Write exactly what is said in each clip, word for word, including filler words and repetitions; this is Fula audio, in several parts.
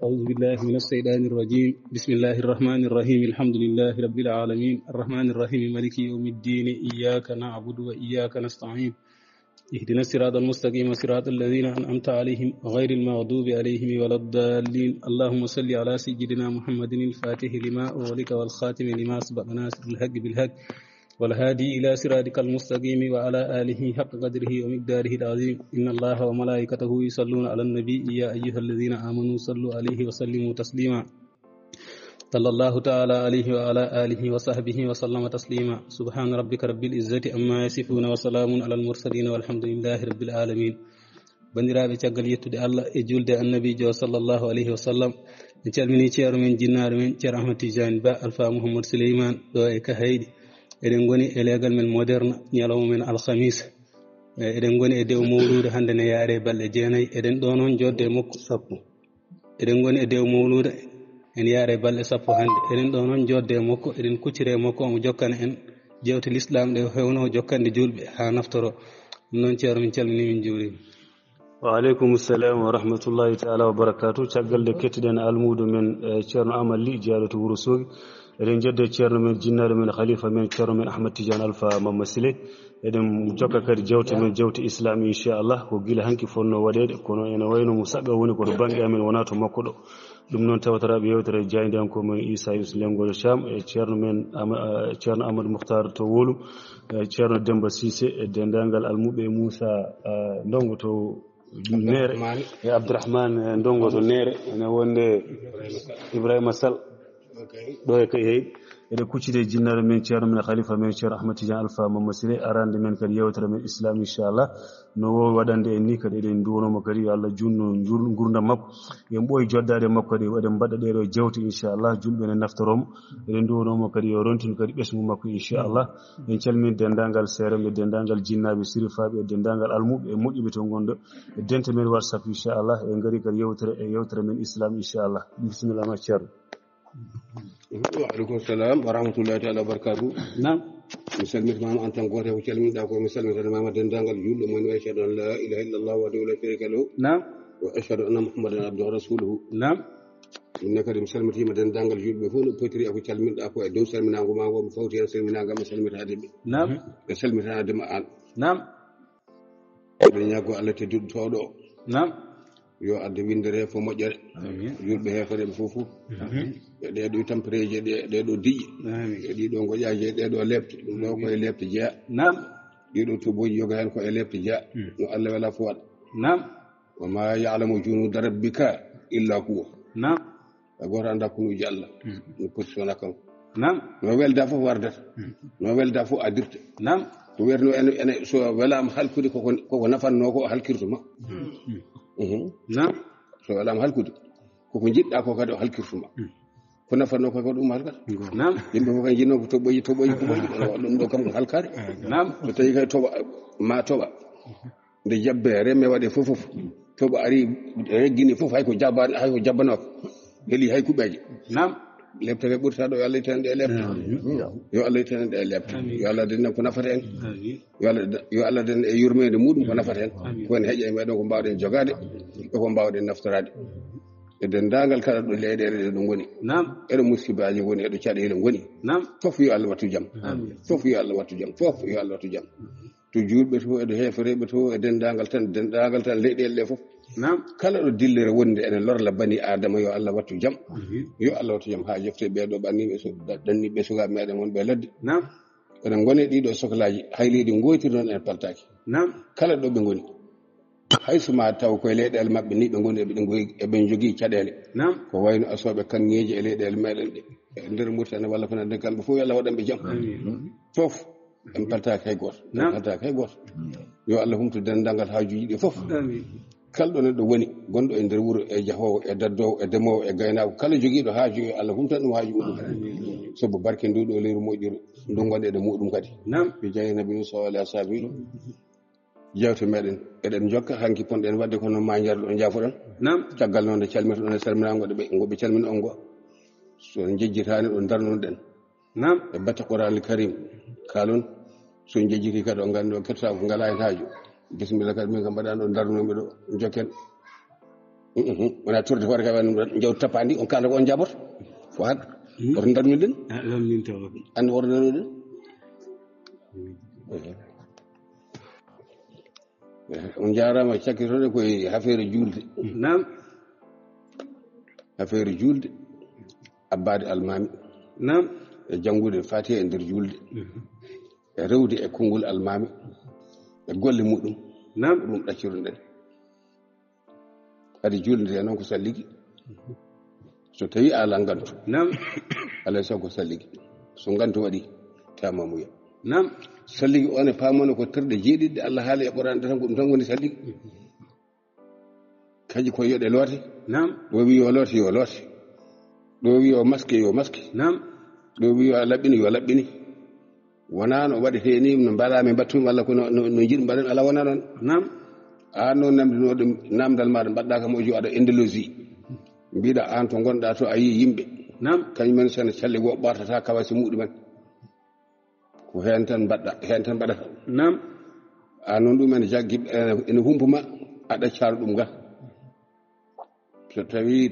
أعوذ بالله من الشيطان الرجيم. بسم الله الرحمن الرحيم. الحمد لله رب العالمين. الرحمن الرحيم. مالك يوم الدين. إياك نعبد وإياك نستعين. اهدنا الصراط المستقيم، صراط الذين أنعمت عليهم، غير المغضوب عليهم ولا الضالين. اللهم صل على سيدنا محمد الفاتح لما أغلق والخاتم لما سبق، ناصر الحق بالحق، والهادي إلى صراطك المستقيم، وعلى آله حق قدره ومقداره العظيم. إن الله وملائكته يصلون على النبي، يا أيها الذين آمنوا صلوا عليه وسلموا تسليما. صلى الله تعالى عليه وعلى آله وصحبه وسلم تسليما. سبحان ربك رب العزة عما يصفون، وسلام على المرسلين، والحمد لله رب العالمين. Banndiraaɓe, caggal yettude Allah e julde Annabiijo sallallahu alayhi wa sallam, en calminii ceerno men, jinnaaɗo men, Ceerno Ahmad Tijaani Ba, Alfa Muhammad Suleymaan, ɗo e Kahayɗi. Eɗen ngoni e leegal men moderne, ñalawma men alhamis. E, eɗen ngoni e dewo mawluudu, hannde ne yaare balɗe jeenayi. Eɗen ɗo noon joɗde e makko sappo. Eɗen ngoni e dewo mawluudu, en yaare balɗe sappo hannde. Eɗen ɗo noon joɗde e makko, eɗen kuccire e makko, omo jokkana en jewte lislaam ɗe o heewno jokkande juulɓe haa naftoro. Ɗum noon, ceerno, min calminii, min njuuriima. Wa aleykum salam wa rahmatullahi taala wa barakatuh. Caggal nde kettiɗen almuudo men, eh, Ceerno Amal Ly, jeyaaɗo to Wuro Soogi, eɗen njedde ceerno men, jinnaaɗo men, halifa men, ceerno men Ahmad Tidiane Alpha Mamma Sile. Eɗen jokka kadi jewte men, jewte islam, inchallah. Ko gila hanki fotnoo waɗeede, kono ene wayno mo saɗɗo woni ko to bannge amen, wonaa to makko ɗo. Ɗum noon, tawtoraaɓe yewtere, jaayndiyankoo men Issa Yus Lenngo to Caam, e ceerno men Ama-, eh, ceerno Amadou Mouhtar to Wolum, e ceerno Demmba Cissé, e denndaangal almuɓɓe, Moussa, eh, Ndongo to Neere, e Abdourahmane, eh, Ndongo to Neere, ene wonde Ibrahima Sall. Ɗo e kay, hey, eɗen kuccidi e jinnaaɗo men, ceerno men, halifa men, ceerno Ahmad Tidiane Alpha Mamma Sile, arande men kadi yewtere men islam, inchallah. No woowi waɗande en ni kadi, eɗen nduwanomo kadi yo Allah junnu ngur-, ngurdam makko. En ɓooyi joddaade e makko kadi, eɗen mbaɗa ɗee ɗoo jewte, inchallah, julɓe ne naftoromo. Eɗen nduwanomo kadi yo rontin kadi ɓesngu makko, inchallah. En calmini denndaangal seeremɓe, denndaangal jinnaaɓe, sirifaaɓe, e denndaangal almuɓɓe e moƴƴuɓe to ngonɗo e dente men WhatsApp, inchallah. En ngari kadi yewtere, e yewtere men islam, inchallah. Bisimilla ma, ceerno. Wa aleykum salam wa rahmatullahi taala wa barakatuh. Naam. Mi salmitima ma an tan gooto ko calminɗa ko, mi salmitima ma denndaangal julɓe, mo woni ashhadu an la ilaha illallah wahdahu la sharika lahu. Naam. Wa ashhadu anna Muhammadan abduhu wa rasuluhu. Naam. Min ne kadi mi salmitima denndaangal julɓe fof no potiri e ko calminɗa ko e dow salminaango ma ngo, mi fawti heen salminaango am e salmitaade ɓe. Naam. E salmitaade ma an. Naam. Eɗen ñaagoo Allah tedduɗo tooɗo o. Naam. Yo addu winndere fof moƴƴere. Amin. Julɓe heefereɓe fof fof. Amin. E ɗee ɗoo tampereeje, ɗe, ɗee ɗoo diƴƴe. Amin. E ɗii ɗoo ngoƴaaji, e ɗee ɗoo leepte. Ɗum ɗoo ko e leepte jeya. Naam. Ɗii ɗoo tubooji yoga heen ko e leepte jeya. Mm. No Allah wela fof waɗa. Naam. Wa ma ya'lamu junuda rabbika illa huwa. Naam. Hay gooto anndaa kunuuji Allah. Mm. No poti so wonaa kanko. Naam. No welda fof wardata. Mm. No welda fof addirta. Naam. Ko wiyatnoo ene, ene so welaama halkude koko, koko nafannoo ko o halkirta ma. Mm. Mhm. Naam. So welaama halkude, koko njiɗɗa ko kadi o halkirta ma. Mm. Ko nafannoo ko kadi ɗum halkata. Naam. Yimɓe fof kadi njiɗnoo ko toɓoyi, toɓoyi, toɓoyi. Kono ɗum ɗo kam ko halkaare. Naam. So tawii kadi toɓa, ma toɓa. Nde jabbe remme waɗe fof fof. Toɓa ari reggini fof, hay ko jabba-, hay ko jabbanaako. Heli hay kuɓeeje. Naam. Leepte kay ɓurta ɗo, yo Allah ittane ɗe e leepte. Amin. Yo Allah ittane ɗe e leepte. Amin. Yo Allah addane ko nafata en. Amin. Yo Allah, yo Allah addane e yurmeende muɗum ko nafata en. Amin. Ko en heƴa e meɗen ko mbaawɗen jogaade, e ko mbaawɗen naftoraade. E denndaangal kala ɗo leyɗeele ɗe ɗo ngoni. Naam. E ɗo musibaaji ngoni, e ɗo caɗeele ngoni. Naam. Fof yo Allah wattu jam. Amin. Fof yo Allah wattu jam. Fof yo Allah wattu jam. To juulɓe to, e to heefereeɓe to, e denndaangal tan, denndaangal tan leyɗeele ɗe fof. Naam. Kala ɗo dillere wonde ene lorla bani Aadama, yo Allah wattu jam. Amin. Yo Allah wattu jam haa jofte ɓee ɗoo ɓanniiɓe so, ɗanniiɓe sukaaɓe meɗen wonɓe e ladde. Naam. Eɗen ngoni e ɗii ɗoo soklaaji, hay leydi ngootiri noon en paltaaki. Naam. Kala ɗo ɓe ngoni. Hay so ma taw koye leyɗeele maɓɓe ni ɓe ngoni, eɓe ngoy-, eɓe njogii caɗeele. Naam. Ko wayno asooɓe kaŋŋeeji e leyɗeele meɗen ɗe. E nder Mauritanie walla ko nanndi kamɓe fof, yo Allah waɗan ɓe jam. Amin. Fof. En paltaaki hay gooto. En paltaaki hay gooto. Yo Allah humtu denndaangal haajuuji ɗi fof. Amin. Kala ɗo neɗɗo woni, gonɗo e nder wuro, e jahoowo, e daddoowo, e demoowo, e gaynaako, kala jogiiɗo haaju, yo Allah humtan ɗum haaju muɗum. Amin. Sabu barke ndu ɗo leyru moƴƴuru, ndu ngonɗen e muɗum kadi. Naam. Bi jaahi Nabi sallallahu alaihi wasallam. Jewte meɗen, eɗen njokka, hanki ponɗen waɗde kono ma njar ɗon, njaafoɗon. Naam. Caggal noon nde calmirtoɗon e salminaango ɗo ɓe, ngo ɓe calmini on ngo. So en njejjitaani ɗo ndarnoɗen. Naam. E batte Qur'aanul Kariim, kaalon. So en njejjiti kadi, on nganndi on kettata ko ngalaa heen haaju. Bisimilla kadi, min kam mbaɗaani ɗo ndarnoomi ɗo, njokken. Mhm. Wona turde hoore ka wan jawdi tappandi, on kala ko on jabot. Ko han. Mhm. Woto darnuɗen. Ah, ɗon min tawa. An woto darnuɗen. Mhm. Eh, on jaaraama, cakkitoɗen koye affaire juulde. Naam. Affaire juulde, abbaade almaami. Naam. E janngude Faatiha e nder juulde. Mhm. E rewde e konngol almaami. E golle muɗum. Naam. Ɗum ɗacciruɗen. Adi juulde nde noon ko salligi. So tawi ala ngantu. Naam. Alay sago ko salligi. So ngantu waɗi, tamamuya. Naam. Salligi on e pamono ko terɗe jeeɗiɗi Allah haali e Qur'an, tan ko ɗum tan woni salligi. Kaji ko yo ɗe loote. Naam. Ɗo wi yo loote, yo loote. Ɗo wi yo maske, yo maske. Naam. Ɗo wi yo laɓɓini, yo laɓɓini. Wonaa no waɗetee ni, no mbaɗaa mi mbaɗtumi, walla ko no, no, no njiɗ mbaɗen, ala wonaa noon. Naam. Aan noon namndinooɗo namdal maaɗa, mbaɗɗaa kam o jo aɗa indologie. Mbiɗa aan to ngonɗaa to a yii yimɓe. Naam. Kañum en sen calle goo ɓortata kawasi muɗumen. Ko heen tan mbaɗɗa, heen tan mbaɗata. Naam. Aan noon ɗum ene jaggi, ene, ene humpuma, aɗa caaro ɗum ga. So tawi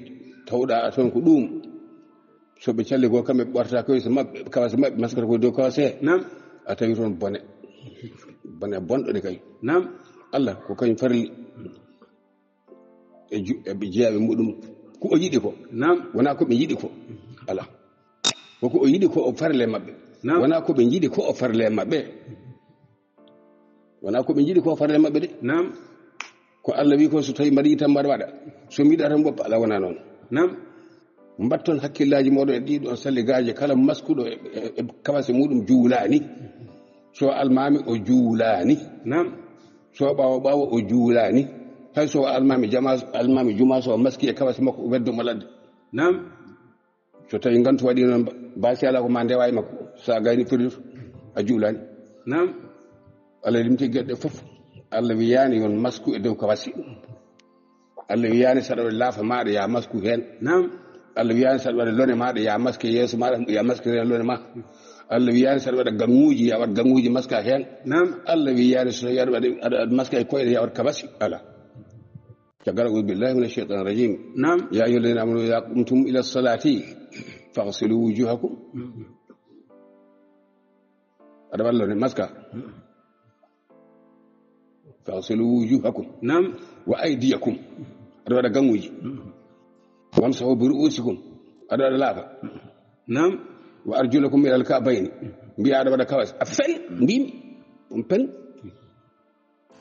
tawɗa toon ko ɗum, so ɓe calli goo kamɓe ɓorta koye so maɓɓe, kawase maɓɓe, maskata koye dow kawase he. Naam. A tawi toon bone. Bone bonɗo de kay. Naam. Allah ko kañum farli e ju-, e ɓe jeyaɓe muɗum. Ko o yiɗi ko. Naam. Wona ko ɓe yiɗi ko. Ala. Ko ko o yiɗi ko o farle maɓɓe. Naam. Wona ko ɓe yiɗi ko o farle maɓɓe. Wona ko ɓe njiɗi ko farle maɓɓe de. Naam. Ko Allah wi ko so tawi mbaɗi tan mbaɗa waɗa. So mbiɗa tan mboppa, ala wona noon. Naam. Mbatton hakkillaaji mooɗon e ɗiɗo on salligaaji, kala maskuɗo e, e, e kawase muɗum juulaani. So almaami o juulaani. Naam. So ɓaawo ɓaawo o juulaani. Hay so almaami jama, almaami juma so maski e kawase makko o weddo mo ladde. Naam. So tawi ngantu waɗi noon, ba-, basi ala ko ma ndewa e makko. So a gayni firdu, a juulani. Naam. Allah limti geɗe fof. Allah wiyani yon masku e dow kawasi. Allah wiyani saɗa waɗa laafa maɗa ya masku hen. Naam. Allah wiyani saɗa waɗa lone maɗa ya maske yeeso maɗa, ya maske hen lone ma. Allah wiyani saɗa waɗa ganguji, ya waɗa ganguji maska hen. Naam. Allah wiyani so tawi aɗa waɗa, aɗa, aɗa maska e koyɗe, ya waɗa kabasi. Ala. Caggal, أعوذ بالله من الشيطان الرجيم. Naam. يا أيها الذين آمنوا إذا قمتم إلى الصلاة فاغسلوا وجوهكم. Aɗa walla ne maska. فاغسلوا وجوهكم. Naam. وأيديكم. Aɗa waɗa ganguji. وامسحوا برؤوسكم. Aɗa waɗa laafa. Naam. وأرجلكم إلى الكعبين. Mbiya aɗa waɗa kawas. A fen, mbimi. On pen.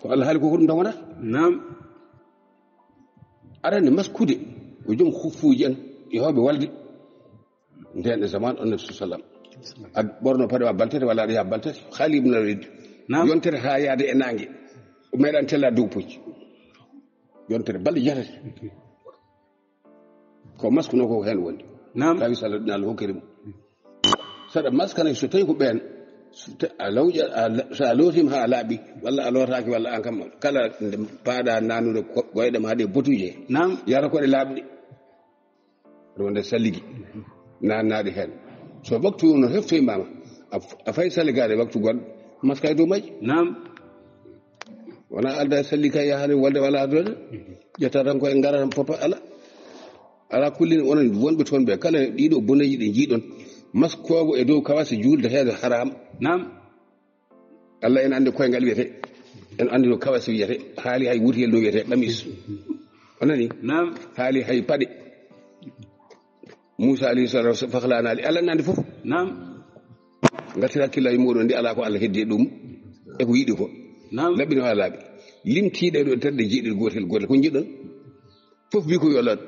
Ko Allah haali ko, ko ɗum tan wonata. Naam. Arani maskude ko joom huffuuji en, e hawɓe walde. Nden e zaman on nabi sallam. A ɓorno paɗe ma baltete walla aɗa yaha baltete. Khalid ibn Walid. Naam. Yontere haa yaade e naange. O meeɗan tella dow pucci. Yontere balɗe jeetati. Ko masque noon ko heen woni. Naam. Tawi so Allah, Allah hokkiri mo. Saɗa maskana so tawi ko ɓeen, so ta-, a lawƴa, a la-, so a lootiima haa a laaɓi, walla a lootaaki, walla aan kam, kala nde mbaaɗa nanude ko-, koyɗe ma ɗe botuje. Naam. Yara ko ɗe laaɓɗe. Ɗum wonde salligi. Nannaɗe heen. So waktu no heftoymaama, a f-, a fay salligaade waktu goɗɗo, maska e dow majji. Naam. Wona alda salli kay yahani walde wala addude. Ƴetta tan ko en ngara tan popa ala. Ala kulli onon wonɓe toon ɓe kala ɗiɗo boneji ɗe jiiɗon. Maskogo e dow kawasi juulde heede haram. Naam. Allah en andi koyngal wiyete. En andi no kawasi wiyete. Haali hay wurtel no wiyete. Ɗamis. O nani? Naam. Haali hay paɗe. Muusa alayhi salatu wa salam, fahlanaali. Allah nandi fof. Naam. Ngartira hakkillaaji muɗum, ndi ala ko Allah heddi e ɗum. E ko yiɗi ko. Naam. Laɓɓino haa laaɓi. Limtiiɗe ɗo terɗe jeeɗiɗi gootel gootel. Ko jiɗɗon? Fof wi ko yo laaɓ.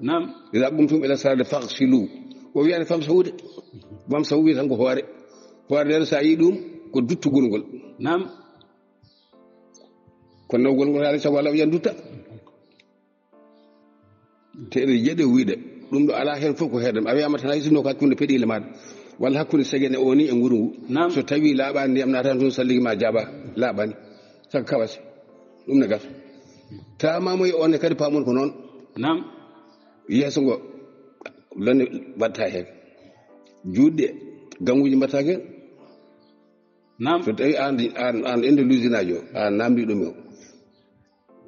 Naam. Iza qumtum ila salati faghsilu. O wiyani famsahu de. Famsahu wi tan ko hoore. Hoore nden so a yi ɗum, ko duttugol ngol. Naam. Kono nawgol ngol haali sago Allah wiyan dutta. Teɗe jeɗe wiide. Ɗum ɗo ala heen fof ko heedam. A wiyama tan hay sinno ko hakkunde peɗile maɗa. Walla hakkunde segene o ni e nguru ngu. Naam. So tawi laaɓani ndiyam naatan toon salligi ma jaaba. Laaɓani. Saka kawasi. Ɗum ne gasa. Tamamuya on ne kadi pamon ko noon. Naam. Yeeso ngo. Lone watta heen. Juutɗe. Ganguji mbatta heen. Naam. So tawi an, an, an ende lusinaajo, an namdi ɗum o.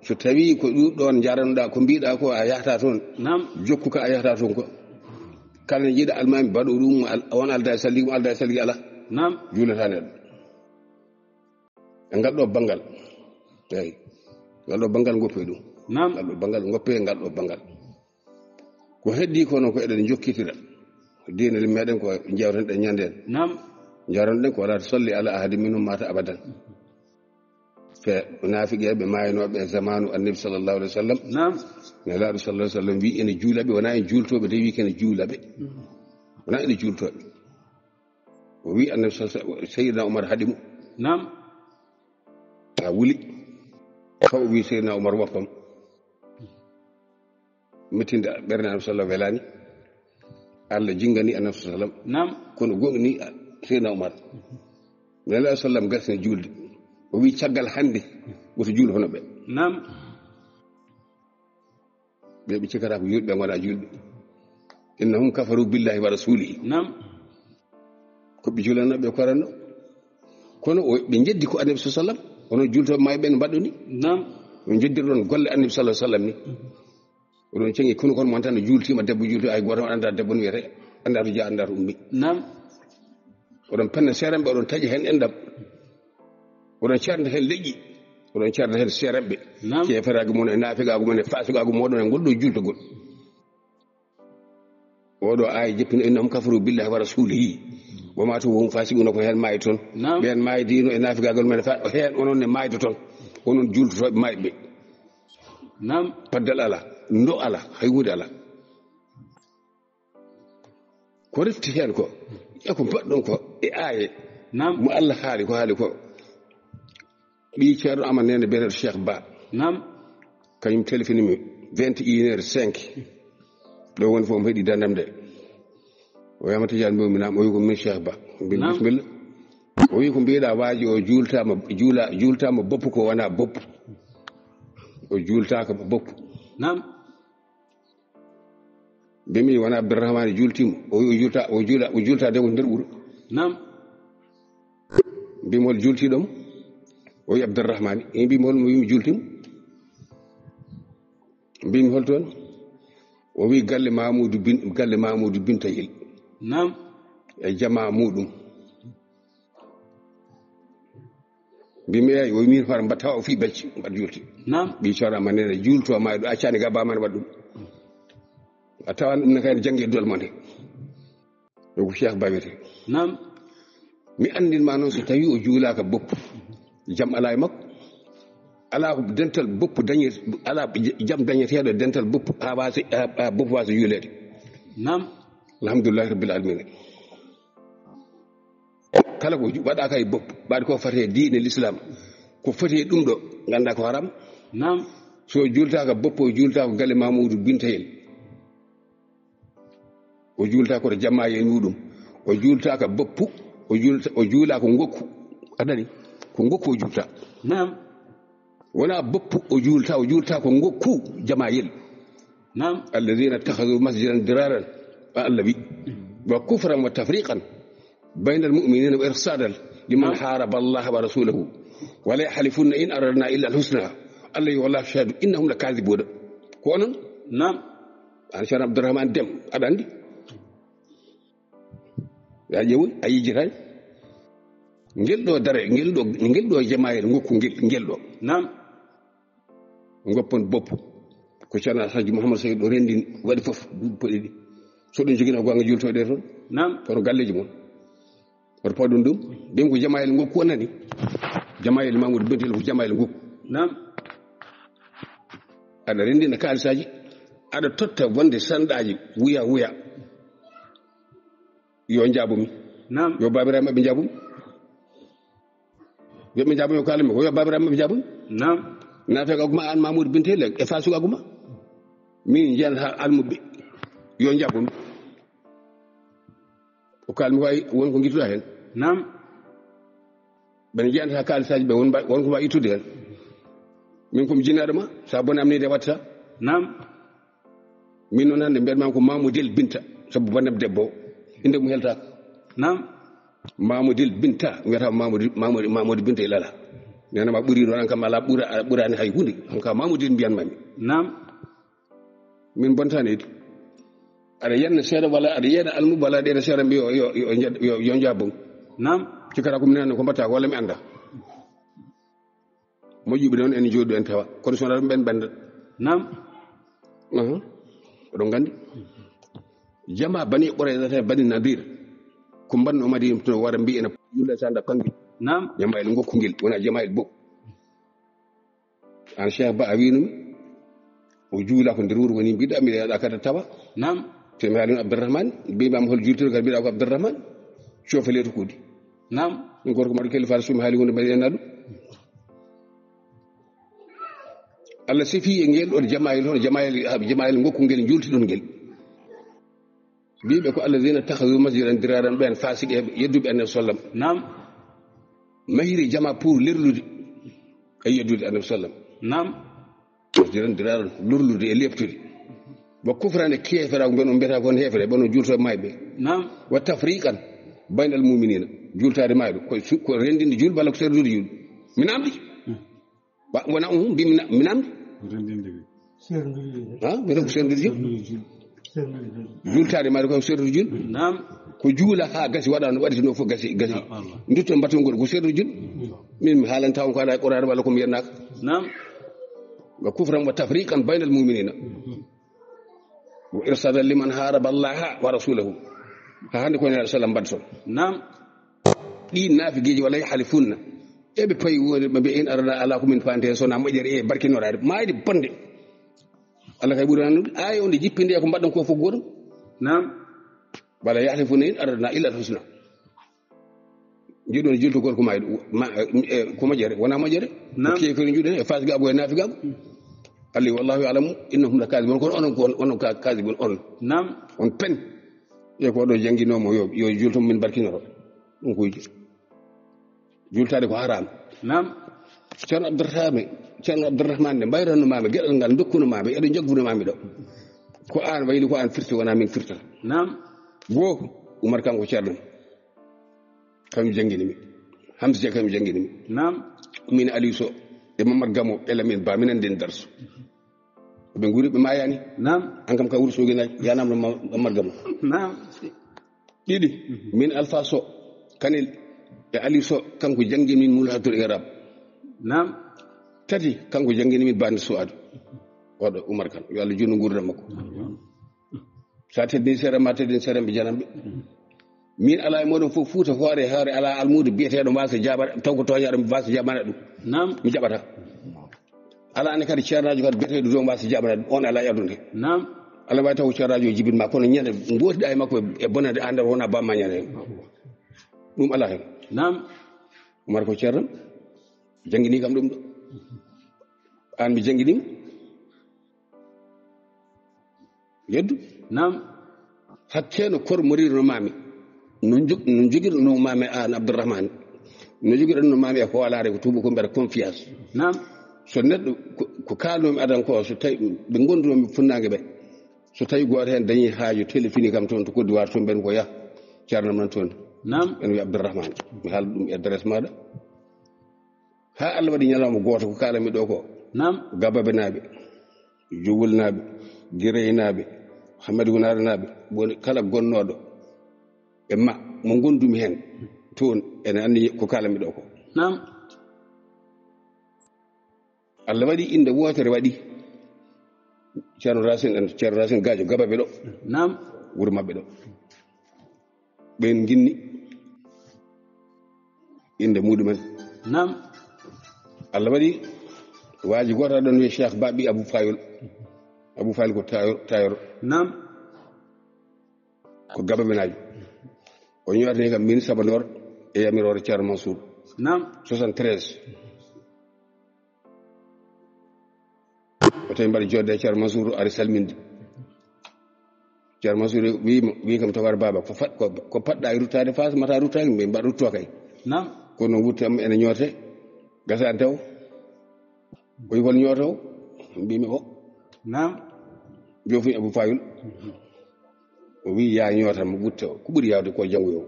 So tawi ko ɗum ɗon njaranoɗa, ko mbiɗa ko a yahata toon. Naam. Jokku ka a yahata toon ko. Kala ne jiiɗa almaami baɗo ɗum, al-, on alda e salli, mo alda e salli ala. Naam. Juulata neɗɗo. E ngal ɗo banngal. Eyi. Ngal ɗo banngal ngoppe ɗum. Naam. Ngal ɗo banngal ngoppe, ngal ɗo banngal. Ko heddi ko noon ko eɗen jokkitira. Diine meɗen ko jewteɗen ñande en. Naam. Jaronɗen ko wala salli ala ahadi minhum mata abadan. Fe naafiqeeɓe maaynooɓe e zamaanu Annabi sallallahu alaihi wasallam. Naam. Nelaaɗo sallallahu alaihi wasallam wi ene juulaɓe, wona en juultooɓe de, wi kene juulaɓe. Wona ene juultooɓe. O wi Annabi sallallahu alaihi wasallam, Sayyidina Umar haɗi mo. Naam. A wuli. Fa o wi Sayyidina Umar woppam. Mettinde ɓernde Annabi sallallahu welaani. Allah jingani Annabi sallallahu. Naam. Kono gongni Sayyidina Umar. Nelaaɗo sallam gasni juulde. O wi caggal hannde woto juul hono ɓe. Naam. Ɓe ɓe cikkata ko juulɓe, ɓe ngona juulɓe. Innahum kafaru billahi wa rasulihi. Naam. Ko ɓe juulanno ɓe koranno. Kono o, ɓe jeddi ko Annabi sallallahu alaihi wasallam. Onon juultooɓe maayɓe ɓe no mbaɗɗon ni. Naam. On jeddirɗon golle Annabi sallallahu alaihi wasallam ni. Oɗon cengi kono kon mon tan no juultima, debbo juulti, ay gooto on annda debbo no wiyete, annda to jeyaa, annda to ummi. Naam. Oɗon penna seeranɓe, oɗon taƴa heen enɗam. Oɗon ceerda heen leƴƴi. Oɗon ceerda heen seeranɓe. Naam. Ceeferaagu mon e naafigaagu mon e faasigaagu mooɗon e ngol ɗo juultagol. Oɗo aaya jeppino, "Innahum kafaru billahi wa rasulihi. Wa matu wa hum fasiquna," ko heen maayi toon. Naam. Ɓeen maayi diino e naafigaagal men fa, heen onon ne maayde toon. Onon juultotooɓe maayɓe. Naam. Paddal ala, ndo ala, hay huunde ala. Ko refti heen ko, e ko mbaɗɗon ko, e aaye. Naam. Mo Allah haali ko, haali ko. Ɓii Ceerno Amar Neene biyeteeɗo Cheikh Ba. Naam. Kañum telefini mi vingt et une heures cinq. Ɗo woni fof mi heɗi dandam de. O yama Tijaan mbo mi naam, o wi ko min Cheikh Ba. Mbi Naam. Bismillah. O wi ko mbiɗa waaji o juultama, juula, juultama boppu ko wona boppu. O juultaka boppu. Naam. Mbimi wona Abdourahmane juultimo. O wi o juulta, o juula, o juulta de ko nder wuro. Naam. Mbimi hol juultiɗo mo? O wi Abdourahmane. E mbimi hol mo wi mi juultimo? Mbimi hol toon? O wi galle Mamoudou bin, galle Mamoudou Bintayel. Naam. E jamaa muɗum. Mbimi, "Eey," o wi, "min fara mbaɗ tawa o fii becce, mbaɗ juulti." Naam. Ɓii Ceerno Amar Neene juulto ma ɗo accani ga bamane waɗ ɗum. A tawan ɗum ne kayne jannge duwal mo nde. Ɗo ko Cheikh Ba wiyete. Naam. Mi anndin ma noon so tawi o juulaka boppu, jam ala e makko. Ala ko dental boppu dañe, ala jam dañeteeɗo dental boppu ha wasa, ha, ha boppu wasa juuleede. Naam. Alhamdulillahi rabbil alamina. Kala ko ju-, waɗaka e boppu, ɓaade ko fate diine l'islam, ko fate ɗum ɗo, ganda ko haram. Naam. So juultaka boppu, o juultaka galle Mamoudou Bintayel. O juulta ko to jamayel muɗum. O juultaka boppu, o juulta, o juula ko ngokku. A nani? Ko ngokku o juulta. Naam. Wona boppu o juulta, o juulta ko ngokku jamayel. Naam. Alladhina ittakhadhu masjidan diraran, wa Allah wi. Wa kufran wa tafriqan bayna al-mu'minina wa irsadan liman Naam. Haraba Allah wa rasulahu. Wa la yahlifunna in aradna illa al-husna. Allah wi wallahu shahidun innahum lakadhibuna. Ko onon? Naam. An Cheikh Abdourahmane Dem, aɗa anndi? Ya ƴeewoy, a yejjitaani? Ngel ɗo dare, ngel ɗo, ngel ɗo jamayel ngokku ngel, ngel ɗo. Naam. Ngoppon boppu. Ko Ceerno Alhaji Mouhamadou Saïd ɗo renndini, waɗi fof, duuɓi poɗɗi ɗi. So ɗum jogino ko anga juultoɗe toon. Naam. Kono galleeji mon. Woto pawɗon ɗum. Ɗum ko jamayel ngokku o nani. Jamayel Mamoudou Bintayel ko jamayel ngokku. Naam. Aɗa renndina kaalisaaji, aɗa totta wonde sanɗaaji wuya wuya. Yo njaabo mi. Naam. Yo baabiraaɓe maɓɓe njaabo mi. Yo ɓe njaabo mi, yo kaala mi ko yo baabiraaɓe maɓɓe njaabo mi. Naam. Naafeeqaagu ma an Mamoudou Bintayel e faasiqaagu ma. Min njiyan ha almuɓɓe. Yo njaabo mi. O kaala mi wawi won ko ngittuɗa hen. Naam. Ɓen jiyanta kaalisaaji ɓe won mba-, won ko mbawi ittude hen. Min komi jinnaɗo ma, sa boni am ni de watta. Naam. Min noon hannde mbiyatma ko Mamoudel Binta, sabu bandam debbo o, inde mum heltaka. Naam. Mamoudel Binta, mbiyata Mamoudou, Mamoudou, Mamoudou Binta e Lala. Nena ma ɓuri ɗon, an kam ala ɓura, a ɓurani hay hunde. An kam Mamoudine mbiyan mami. Naam. Min bontani idi. Aɗa yenna seeɗa wala aɗa yeena almu wala ɗeɗa seeɗa mbi yo, yo, yo, yo, yo, yo jabbo. Naam. Cikkata ko minen ko mbatta ko walla mi anda. Moƴƴuɓe noon en jooɗi en tawa. Kono so wonaa ɗum ɓen ɓenda. Naam. Aha. Oɗon nganndi. Jama Bani Qurayza e Bani Nadir. Ko mbanno Madina to wara mbi ena yulla sanda kangi. Naam. Jamaayel ngokkungel, wona jamaayel bob. An Cheikh Ba a wiinumi. O juula ko nder wuro woni mbiɗa mi ɗa kada tawa. Naam. Te mi haalino Abdourahmane, mbimam hol jultirgal mbiɗa ko Abdourahmane. Cofe leeto kuudi. Naam. Ɗum gorko maɗo kalifa so mi haali wonde mbaɗi en naɗu. Allah sifi e ngel ɗon jamaayel, hono jamaayel, jamaayel ngokkungel jultiɗon ngel. Wiiɓe ko alladina takhadhu masjidan diraran, ɓen fasiqeɓe yedduɓe Annabi sallam. Naam. Mahiri jama pour lerlude e yeddude Annabi sallam. Naam. Masjidan diraran, lorlude e leptude. Wa kufran e keefera, ɓen on mbiyata kon heefere, ɓen on julto e mayɓe. Naam. Wa tafriqan baynal mu'minina, jultaade mayɓe ko su-, ko rendinde jul walla ko serdude jul. Mi namdi. Wa-, wona on mbi mi na-, mi namdi. Rendinde ɓe. Ha, mi ko serdude jul. Jultaade mayɓe ko serdude jul. Naam. Ko juula ha gasi waɗa no waɗi no fof gasi, gasi. Ah, Allah. Ndutto mbatongol ko serdude jul. Min mi haalanta on ko ala Qur'an walla ko mi yennaka. Naam. Wa kufran wa tafriqan baynal mu'minina. Wa irsadan liman haraba Allaha wa rasulahu. Ha hande ko Nabi sallam mbaɗi toon. Naam. Ɗi naafigeeji wala yahlifunna. Eɓe payi woni ɓe mbiya in arana ala ko min fante sona moƴƴere e barkinoraade. Maayde bonde. Allah kay ɓuri nanude. Aaya on nde jippinde e ko mbaɗɗon ko fof gootum. Naam. Wala yahlifunna in arana illa husna. Jiɗon jultugol ko mayde, ma, e, ko moƴƴere, wona moƴƴere. Naam. Ko keeferi juuɗe, e fasiqaagu e naafiqaagu. Allah wallahu ya'lamu innahum lakazibun. Kono onon ko on, onon ka kazibun on. Naam. On pen. E ko ɗo jannginoomo yo, yo julto min barkinoro. Ɗum ko yiji. Jultaade ko haram. Naam. Ceerno Abdourahmane, Ceerno Abdourahmane nde mbayranno maami geɗal ngal dokkuno maami, eɗo jagguno maami ɗo. Ko aan wayli, ko aan firti, wona min firta. Naam. Go, Umar kanko ceerno. Kam jangini mi. Hamza kam jangini mi. Naam. Min Aliou Sow e Mamad Gamo e Lamine Ba, minen den darso. Ɓe nguri ɓe mayani. Naam. An kam ka wuro Soginaji, yanam no Ma-, Mamad Gamo. Naam. Ɗiɗi, mhm, min Alpha Sow, Kanel e Aliou Sow, kanko jangini min Mulhatul Irab. Naam. Tati, kanko jangini min Bande Suwadu. Oɗo Umar Kan, yo Allah junnu ngurdam makko. Sa teddini seeɗa ma teddini seeɗa mbi janamɓe. Min ala e moɗon fof Fuuta hoore hoore ala almuudo biyeteɗo mbasa jabana taw ko toñaɗo mbasa jabana ɗum. Naam. Mi jaɓata. Ala ne kadi ceernaajo kadi biyeteɗo dow mbasa jabana ɗum on ala e aduna he. Naam. Ala wawi taw ko ceernaajo o jibinma kono ñande gotiɗa e makko e bonande andal wona bamma ñande hen. Ɗum ala hen. Naam. Umar ko ceerno jangini kam ɗum ɗo. An mi janginima. Yeddu. Naam. Hakke no kormoriri no maami. No jog-, no jogirno maami an Abdourahmane. No jogirno maami e hoolaare ko tuuba ko mbeɗa confiance. Naam. So neɗɗo ko, ko kaalnomi adan ko so tawi ɓe gondunomi funnaange ɓe. So tawi gooto heen dañi haaju telefini kam toon to Côte d'Ivoire toon mbeɗa ko yah ceernam nan toon. Naam. En wi Abdourahmane. Mi haala ɗum e adresse maɗa. Haa Allah waɗi ñalawma gooto ko kaalanmi ɗo ko. Naam. Gababenaaɓe, Jowolnaaɓe, Gireynaaɓe, Hamadi Wunaranaaɓe, woni kala gonnooɗo e ma mo ngondumi heen toon ene anndi ko kaalanmi ɗo ko. Naam. Allah waɗi innde wootere waɗi Ceerno Racine en, Ceerno Racine Gadio Gababe ɗo. Naam. Wuro maɓɓe ɗo. Ɓen nginni innde muɗumen. Naam. Allah waɗi waaji gooto aɗon wiye Cheikh Ba ɓi Abou Fayol. Abou Fayol ko tayor, tayor. Naam. Ko Gabamenaajo. O ñootani kam min Sabandor e yamiroore Ceerno Mansour. Naam. Soixante-treize. O tawi mbaɗa joodde e Ceerno Mansour ari salminde. Ceerno Mansour wiima, wii kam tawar baaba, ko fat-, ko, ko paɗɗa e ruttaade Faas, mata ruttaaki, mbe mbaɗa rutto kay. Naam. Kono wuttam ene ñoote, gasaan taw. O wi hol ñootowo? Mbimi o. Naam. Joofin Abou Fayol. O wi ya ñootam mo wutta o. Ko ɓuri yaawde ko janngo yo.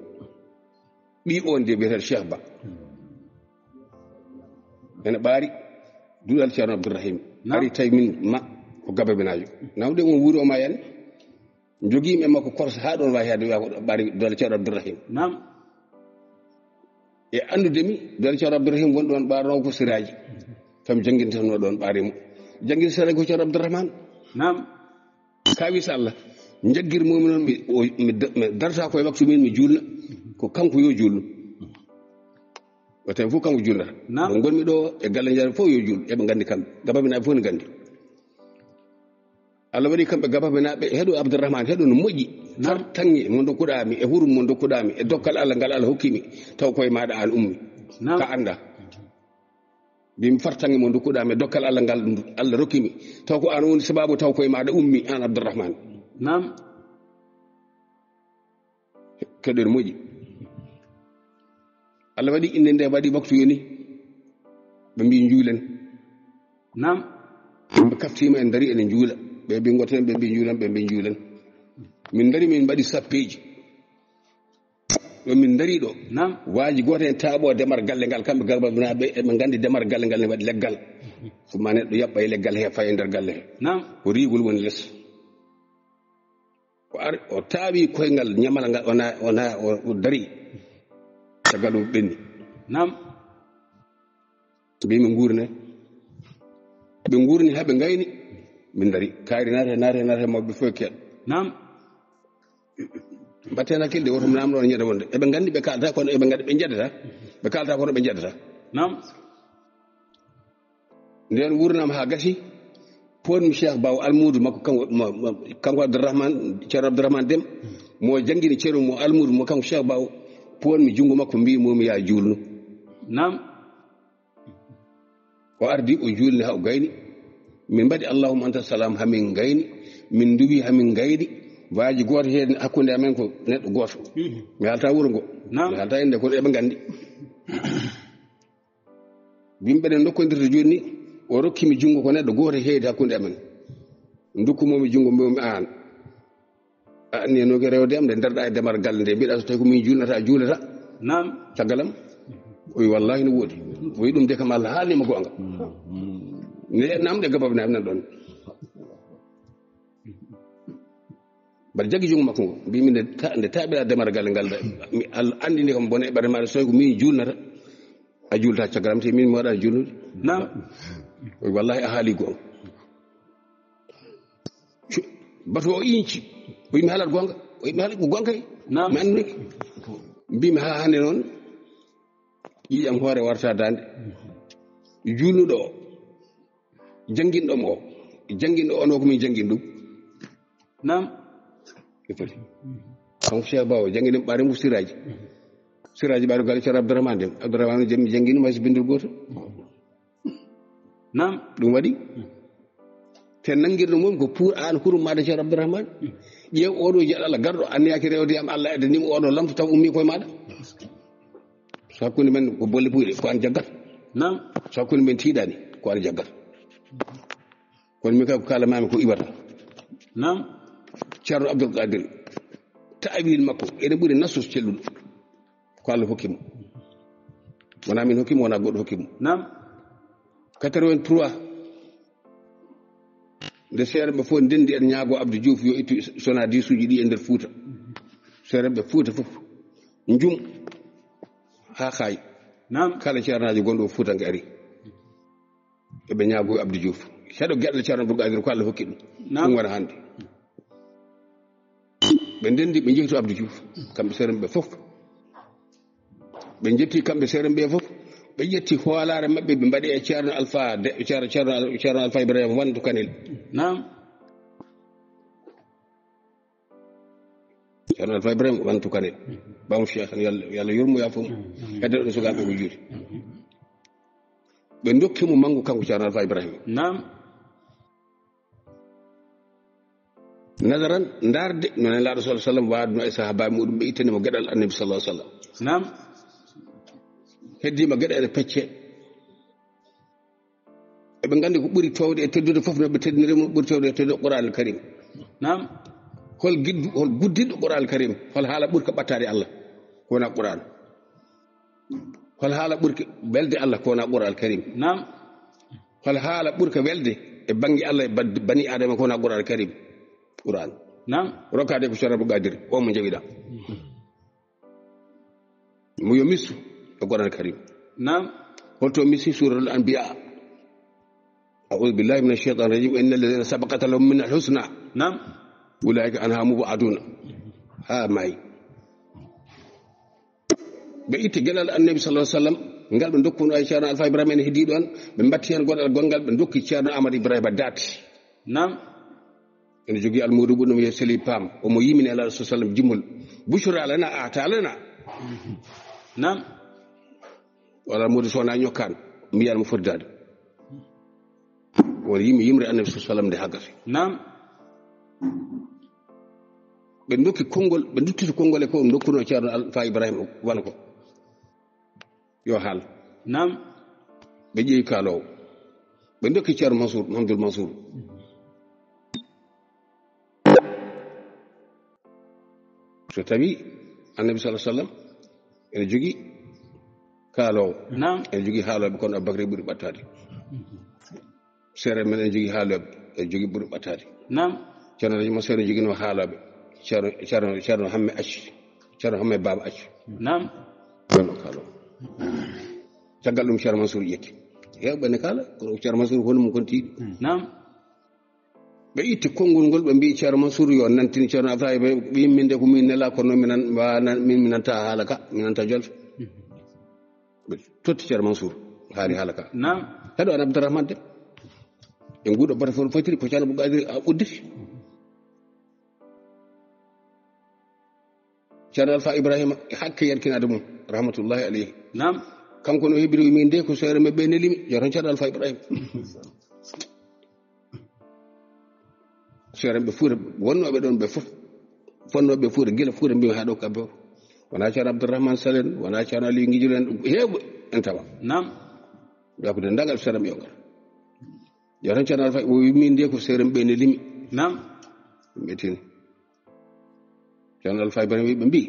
Ɓii on de biyeteeɗo Cheikh Ba. Ene ɓaari duɗal Ceerno Abdourahim. Naam. Ari tawi min ma ko gababinaajo. Nawde on wuuri o ma yani. Jogiimi e makko korsa haa ɗoon waawi haade wiya ko ɗo ɓaari duɗal Ceerno Abdourahim. Naam. E anndude mi, duɗal Ceerno Abdourahim won ɗoon ɓaarnoo ko siraaji. Kam janngintanoo ɗoon ɓaari mo. Janngin siraaji ko Ceerno Abdourahman. Naam. Kaawis Allah. Njaggir momi noon mi, o, mi da-, mi darta ko e waktu min mi juulna. Ko kanko yo juulnu. O tawi fof kanko juulnata. Naam. Ɗo ngonmi ɗo e galle njaar fof yo juul. Eɓe nganndi kamɓe. Gababinaaɓe fof ne nganndi. Allah waɗi kamɓe gababinaaɓe heɗo Abdourahmane, heɗo no moƴƴi. Naam. Fartaŋŋe mo ndokkuɗaa mi, e hurum mo ndokkuɗaa mi, e dokkal Allah ngal Allah hokki mi, taw koye maaɗa aan ummi. Naam. Ka annda. Mbimi fartaŋŋe mo ndokkuɗaa mi, e dokkal Allah ngal Allah rokki mi, taw ko aan woni sababu taw koye maaɗa ummi aan Abdourahmane. Naam. Keɗen moƴƴi. Allah waɗi innde nde waɗi waktu yoni. Ɓe mbi njuulen. Naam. Ɓe kaftiima en dari ene njuula. Ɓe mbi ngoten, ɓe mbi njuulen, ɓe mbi njuulen. Min dari min mbaɗi sappeeji. Ɗo min dari ɗo. Naam. Waaji gooto en taaɓo demar galle ngal, kamɓe gababinaaɓe eɓe nganndi demar galle ngal ne waɗi leggal. Ko ma neɗɗo yaɓɓa e leggal he fayi e nder galle he. Naam. Ko rigol woni les. O ari, o taawi koyngal ñamal ngal, o na-, o na-, o, o dari. Caggal ɗum ɓenni. Naam. Mbimi nguurne. Ɓe nguurni haa ɓe ngayni. Min dari. Kaari naate, naate, naate, mawɓe fof keɗ. Naam. Mbatten hakkille, woto mo namɗo on ñande wonde. Eɓe nganndi ɓe kaalata, kono eɓe nganndi ɓe njeddata. Ɓe kaalata, kono ɓe njeddata. Naam. Nden wurnam haa gasi, poonmi Cheikh Baw almuudu makko, kanko, mo, mo, kanko Abdourahmane, Ceerno Abdourahmane Dem, mo janngini Ceerno mo almuudu mo, kanko Cheikh Baw, poonmi junngo makko, mbi momi ya juulnu. Naam. O ardi, o juulni haa o gayni. Min mbaɗi Allahumma anta salam, haa min gayni. Min nduwi haa min gayni. Waaji gooto heen hakkunde amen ko neɗɗo gooto. Mhm. Mi haalta wuro ngo. Naam. Mi haalta innde, kono eɓe nganndi. Yimɓe ɓe ndokkondirta jooni ni, o rokki mi junngo ko neɗɗo gooto heedi hakkunde amen. Ndokku mo mi junngo, mbo mi aan. A anni no ke rewde am, nde ndarɗa e demar galle nde, mbiɗa so tawi ko min juulnata, a juulata. Naam. Caggal am? O wi, "Wallahi no woodi." O wi, "Ɗum de kam Allah haalni mo goonga." Ne namɗe gabab na nan ɗon. Mbaɗa jaggi junngo makko ngo. Mbimi nde ta-, nde taaɓira demar galle ngal, mi Allah anndini kam bone e ɓernde maaɗa, so tawi ko min juulnata, a juulta caggal am, te min mi waɗa juulnude. Naam. O wi, "Wallahi a haali goonga." Cu-, bato o inci. O wi, "Mi haalat goonga." O wi, "Mi haalat ko goonga kay." Naam. Mi anndunike. Mbimi, "Haa hannde noon, ƴiiƴam hoore warta daande. Juulnuɗo o, jannginɗo mo o, jannginɗo o, no ko min janngin ɗum." Naam. E foti. Kanko Cheikh Bawo, janngini ɓaari mo siraaji. Siraaji ɓaari galle Ceerno Abdourahmane Dem. Abdourahmane Dem janngini ma si binndol gooto. Naam. Ɗum waɗi. Te nanngirde mum ko pour aan hurum maaɗa Ceerno Abdourahmane. Ƴeew oɗo jeɗɗo Allah garɗo, anniyaaki rewde am Allah, edda nimo oɗo lamto taw ummi koye maaɗa. So hakkunde men ko bolle puyɗe, ko an jaggata. Naam. So hakkunde men tiiɗani, ko an jaggata. Kono min kay ko kaalamami ko iwata. Naam. Ceerno Abdoul Qadir, ta'wil makko ene ɓuri nasus celluɗo. Ko Allah hokki mo. Wona min hokki mo, wona goɗɗo hokki mo. Naam. Quatre-vingt-trois, nde seereɓe fof ndenndi en ñaago Abdou Diouf yo ittu sonadisuuji ɗi e nder Fuuta. Seereɓe Fuuta fof njum haa kaayi. Naam. Kala ceernaajo gonɗo o Fuuta nge ari. Eɓe ñaago Abdou Diouf. Heɗo geɗal Ceerno Abdou Qadir ko Allah hokki ɗum. Naam. Ɗum wona hannde. Ɓe ndenndi, ɓe njehi to Abdou Diouf. Kamɓe seereɓe fof. Ɓe njetti kamɓe seereɓe fof. Ɓe ƴetti hoolaare maɓɓe, ɓe mbaɗi e Ceerno Alpha, de, Ceerno, Ceerno Al-, Ceerno Alpha Ibrahima Wantu Kanel. Naam. Ceerno Alpha Ibrahima Wantu Kanel. Baawo Cheikh, yo Allah, yo Allah yurmo, yaafo mo. Hedde ɗum sukaaɓe ko juuti. Ɓe ndokki mo manngu kanko Ceerno Alpha Ibrahima. Naam. Nazaran, ndaarde no Nelaaɗo sallallahu alaihi wasallam waadno e sahaabaaɓe muɗum, ɓe ittani mo geɗal Annabi sallallahu alaihi wasallam. Naam. Heddiima geɗe ene pecce. Eɓe nganndi ko ɓuri toowde e teddude fof no ɓe teddiniri mo, ɓuri toowde e teddude Qur'an al Karim. Naam. Hol giddu, hol guddinɗo Qur'an al Karim? Hol haala ɓuri ko ɓattaade Allah? Ko wona Qur'an. Hol haala ɓurka welde Allah ko wona Qur'an Karim? Naam. Hol haala ɓurka welde e bannge Allah e bad-, bani Adama ko wona Qur'an Karim? Qur'an. Naam. Rokkaade ko Ceerno Abdou Qadir, o mo njawiɗa. Mo yo misu e Qur'an Karim. Naam. Holto misi Suratul Anbiya. أعوذ بالله من الشيطان الرجيم. إن الذين سبقت لهم منا الحسنى. Naam. أولئك عنها مبعدون. Haa maayi. Ɓe itti geɗal Annabi sallallahu alaihi wasallam, ngal ɓe ndokkuno ay Ceerno Alfa Ibrahima en heddiiɗo on, ɓe mbatti heen goɗal gonngal, ɓe ndokki Ceerno Amadou Ibrahima Daati. Naam. Ene jogii almuudo ɓurɗo mo wiye Seli Paam, omo yimini Nelaaɗo sallallahu alaihi wasallam jimmol. Bushra lana, ata lana. Naam. Wala almuudo so wonaa ñokkaan, mbiyan mo foddaade. Won yimɓe yimre Annabi sallallahu alaihi wasallam nde haggata. Naam. Ɓe ndokki konngol, ɓe nduttiti konngol e ko ndokkuno Ceerno Alfa Ibrahima wala ko. Yo haal. Naam. Ɓe ƴeewi kaaloowo. Ɓe ndokki Ceerno Mansour, Mahamadul Mansour. So tawi Annabi sallallahu alaihi wasallam ene jogii kaaloowo. Naam. Ene jogii haalooɓe, kono Abubakar ɓuri ɓattaade. Seere men ene jogii haalooɓe, ene jogii ɓuri ɓattaade. Naam. Ceerno Alhaji Mansour ene joginoo haalooɓe. Ceerno, Ceerno, Ceerno Hamme acci. Ceerno Hamme Baaba acci. Naam. Ɗon o kaaloowo. Caggal ɗum Ceerno Mansour ƴetti. Heewɓe ne kaala, kono Ceerno Mansour woni mo kon tiiɗi. Naam. Ɓe itti konngol ngol, ɓe mbiyi Ceerno Mansour yo nantin Ceerno Alfa Ibrahima, ɓe yimmin de ko min nela, kono minan, wa-, nan-, min, mi nanta haala ka, mi nanta jolfe. Ɓe totti Ceerno Mansour, haali haala ka. Naam. Heɗo an Abdourahmane Dem. E nguɗo bata fof fotiri ko Ceerno Abdou Qadir a udditi. Ceerno Alfa Ibrahima e hakke yankinaade mum, rahmatullahi alayhi. Naam. Kanko no heɓiri min de ko seere maɓɓe nelimi, yo tan Ceerno Alfa Ibrahima. Seere ɓe Fuuta, wonnooɓe ɗon ɓe fof, fonnooɓe Fuuta, gila Fuuta mbiimi haa ɗo Kabbe. Wonaa Ceerno Abdourahmane Sall en, wonaa Ceerno Aliou Ngijil en, heewɓe en tawa. Naam. Yakude dagal seere ɓe yo ngar. Yo tan Ceerno Alfa, o wi min de ko seere ɓe nelimi. Naam. Ɓe tini. Ceerno Alfa Ibrahima wi ɓe mbi,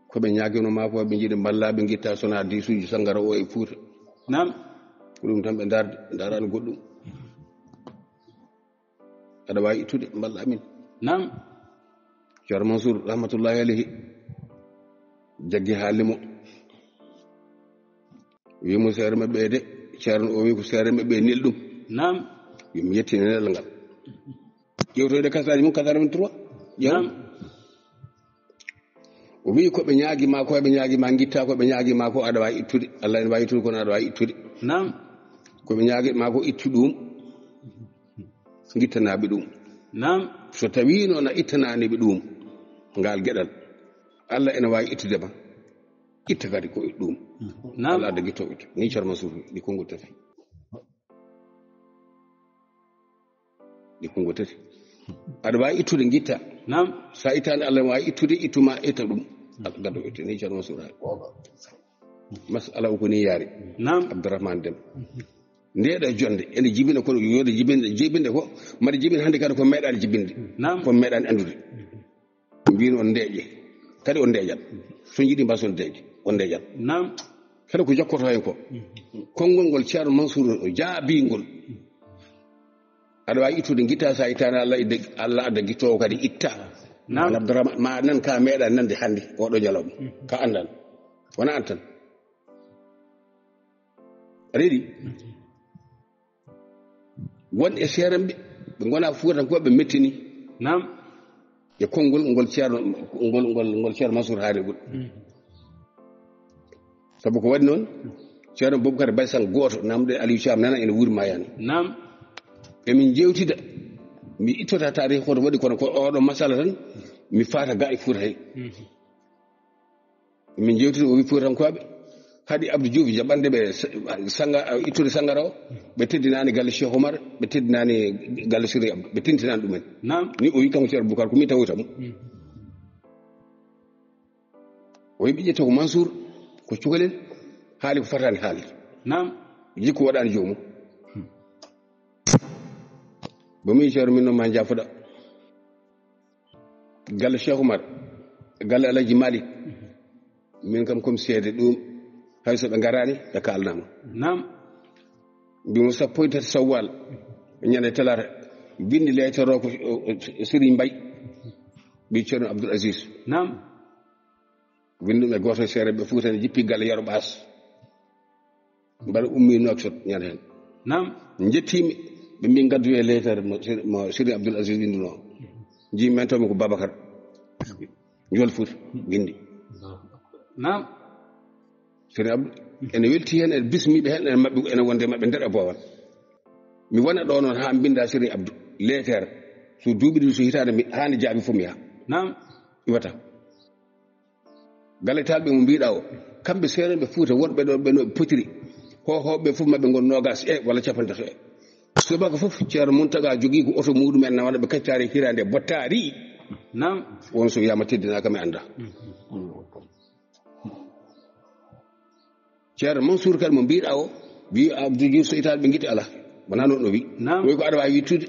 ko ɓe ñaagino maa ko ɓe njiɗi mballa ɓe ngitta sona disuuji sangara o e Fuuta. Naam. Ko ɗum tan ɓe ndaarde, ndaarani goɗɗum. Aɗa waawi ittude mballa amin. Naam. Ceerno Mansour, rahmatullahi alayhi, jaggi haalde mo. Wi mo seere maɓɓe de, Ceerno o wi ko seere maɓɓe nel ɗum. Naam. Wi mi yettine nelal ngal. Ƴewtoyde kasaji mum quatre-vingt-trois. Ƴeew. Naam. O wi ko ɓe ñaagi ma ko, ɓe ñaagi ma ngitta ko, ɓe ñaagi ma ko aɗa waawi ittude. Allah ene waawi ittude, kono aɗa waawi ittude. Naam. Ko ɓe ñaagi ma ko ittu ɗum. Ngittanaɓe ɗum. Naam. So tawi noon a ittanaani ɓe ɗum, ngal geɗal, Allah ene waawi ittude ma. Itta kadi ko ɗum. Naam. Allah adda gittoowo itto. Ni Ceerno Mansour ɗi konngol tati. Ɗi konngol tati. Aɗa waawi ittude ngitta. Naam. Sa ittaani Allah waawi ittude, ittuma itta ɗum. Allah gaddo itte. Ni Ceerno Mansour haali. Masala o ko ni yaari. Naam. Abdourahmane Dem. Ndeɗo jonde, ene jibina kono yode jibinde, jibinde ko, mbaɗa jibinde hannde kadi ko meeɗaani jibinde. Naam. Ko meeɗaani anndude. Mbino on ndeeƴe. Kadi on ndeeƴat. So jiɗi mbason deeƴe, on ndeeƴat. Naam. Kadi ko jokkoto hen ko. Konngol ngol Ceerno Mansour o jaabingol. Aɗa waawi ittude ngitta sa ittaani Allah idde, Allah adda gittoowo kadi itta. Naam. An Abdourahmane, ma nan ka meeɗa nande hannde, oɗo ñalawma. Ka andan. Wona an tan. A reedi? Won e seerenɓe, ɓe ngona Fuutankooɓe mettini. Naam. E konngol ngol Ceerno, ngol, ngol, ngol Ceerno Mansour haalingol. Sabu ko waɗi noon, Ceerno Boubacar Baysal gooto, namɗe Aliou Thiam nana ene wuuri Mayani. Naam. Emin njeewtida, mi ittota taarih hoto waɗi, kono ko oɗo masala tan, mi faata ga e Fuuta he. Min njeewtida, o wi Fuutankooɓe, haɗi Abdou Diouf jaɓande ɓe sa-, sanga-, ittude sangara o, ɓe teddinaani galle Cheikh Oumar, ɓe teddinaani galle Siri Abdou, ɓe tentinaani ɗumen. Naam. Ni o wi kanko Ceerno Boubacar, ko min tawoyta mo. O wi ɓe ƴetta ko Mansour, ko cukalel, haali ko fotaani haalde. Naam. Jikku waɗaani joomum. Bo mi Ceerno min noon ma jaafoɗa. Galle Cheikh Oumar, galle Alhaji Malick, min kam komi seede ɗum. Hay so ɓe ngaraani, ɓe kaalnaama. Naam. Mbimo sappo e tati Sawwal, ñande talaata, binndi leetar o ko, o, o, Serigne Mbaye, ɓii Ceerno Abdoul Aziz. Naam. Winndum e gooto e seereeɓe Fuuta ne jippi galle Yero Ɓaas. Mbaɗa ummi Nouakchott ñande heen. Naam. Njettiimi, ɓe mbi ngaddu e leetar mo Seri-, mo Serigne Abdoul Aziz winndunoo. Njii men taw mi ko Babacar. Njool Fuuta, winndi. Naam. Serigne Abdou, ene welti heen, ene bismiiɓe heen, ene maɓɓe, ene wonde maɓɓe nder e boowal. Mi wona ɗo noon haa mbinnda Serigne Abdou leetar. So duuɓi ɗiɗi, so hitaande, mi haani jaabi fof mi yaha. Naam. Iwata. Galle taalɓe mo mbiɗa o, kamɓe seerenɓe Fuuta wonɓe ɗo, ɓe no potiri. Hohooɓe fof maɓɓe ngon noogas e walla capanɗe tati e. Subaka fof, Ceerno Muntaga jogii ko oto muɗum en nawana ɓe kaccitaari hiraande bottaari. Naam. Won so wiyama teddinaaka mi annda. Ceerno Mansour kadi mo mbiɗa o, wi Abdou Diouf so itaali ɓe ngitti ala. Wona noon o wi. Naam. Wi ko aɗa waawi wittude.